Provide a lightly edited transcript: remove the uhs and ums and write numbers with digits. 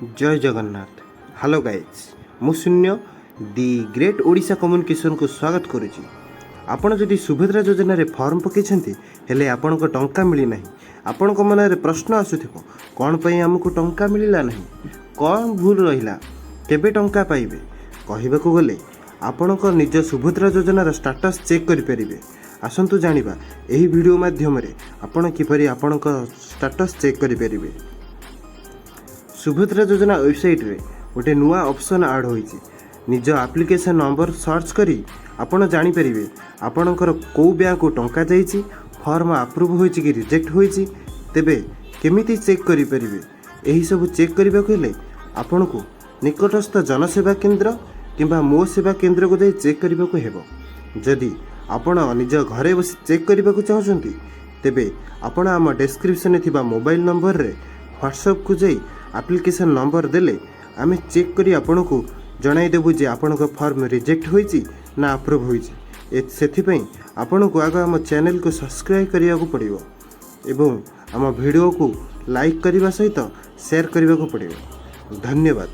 ଜୟ Jagannath. Hello guys, ମୁଁ ଶୂନ୍ୟ ଦି great Odisha କମ୍ୟୁନିକେସନକୁ ସ୍ୱାଗତ କରୁଛି। ଆପଣ ଯଦି ସୁଭଦ୍ରା ଯୋଜନାରେ ଫର୍ମ ପକାଇଛନ୍ତି, ହେଲେ ଆପଣଙ୍କ ଟଙ୍କା ମିଳିନାହିଁ, ଆପଣଙ୍କ ମନରେ ପ୍ରଶ୍ନ ଆସୁଥିବ, କ'ଣ ପାଇଁ ଆମକୁ ଟଙ୍କା ମିଳିଲା ନାହିଁ, କ'ଣ ଭୁଲ ରହିଲା, କେବେ ଟଙ୍କା ପାଇବେ? କହିବାକୁ ଗଲେ ଆପଣଙ୍କ ନିଜ ସୁଭଦ୍ରା ଯୋଜନାର ଷ୍ଟାଟସ୍ ଚେକ୍ କରିପାରିବେ। ଆସନ୍ତୁ ଜାଣିବା ଏହି ଭିଡ଼ିଓ ମାଧ୍ୟମରେ ଆପଣ କିପରି ଆପଣଙ୍କ ଷ୍ଟାଟସ୍ ଚେକ୍ କରିପାରିବେ। ସୁଭଦ୍ରା ଯୋଜନା ୱେବସାଇଟ୍ରେ ଗୋଟେ ନୂଆ ଅପସନ୍ ଆଡ଼୍ ହୋଇଛି। ନିଜ ଆପ୍ଲିକେସନ୍ ନମ୍ବର ସର୍ଚ୍ଚ କରି ଆପଣ ଜାଣିପାରିବେ ଆପଣଙ୍କର କେଉଁ ବ୍ୟାଙ୍କକୁ ଟଙ୍କା ଯାଇଛି, ଫର୍ମ ଆପ୍ରୁଭ୍ ହୋଇଛି କି ରିଜେକ୍ଟ ହୋଇଛି। ତେବେ କେମିତି ଚେକ୍ କରିପାରିବେ? ଏହିସବୁ ଚେକ୍ କରିବାକୁ ହେଲେ ଆପଣଙ୍କୁ ନିକଟସ୍ଥ ଜନସେବା କେନ୍ଦ୍ର କିମ୍ବା ମୋ ସେବା କେନ୍ଦ୍ରକୁ ଯାଇ ଚେକ୍ କରିବାକୁ ହେବ। ଯଦି ଆପଣ ନିଜ ଘରେ ବସି ଚେକ୍ କରିବାକୁ ଚାହୁଁଛନ୍ତି, ତେବେ ଆପଣ ଆମ ଡେସ୍କ୍ରିପସନ୍ରେ ଥିବା ମୋବାଇଲ୍ ନମ୍ବରରେ ହ୍ୱାଟ୍ସଆପ୍କୁ ଯାଇ ଆପ୍ଲିକେସନ୍ ନମ୍ବର ଦେଲେ ଆମେ ଚେକ୍ କରି ଆପଣଙ୍କୁ ଜଣାଇଦେବୁ ଯେ ଆପଣଙ୍କ ଫର୍ମ ରିଜେକ୍ଟ ହୋଇଛି ନା ଆପ୍ରୁଭ୍ ହୋଇଛି। ସେଥିପାଇଁ ଆପଣଙ୍କୁ ଆଗ ଆମ ଚ୍ୟାନେଲକୁ ସବସ୍କ୍ରାଇବ୍ କରିବାକୁ ପଡ଼ିବ ଏବଂ ଆମ ଭିଡ଼ିଓକୁ ଲାଇକ୍ କରିବା ସହିତ ସେୟାର କରିବାକୁ ପଡ଼ିବ। ଧନ୍ୟବାଦ।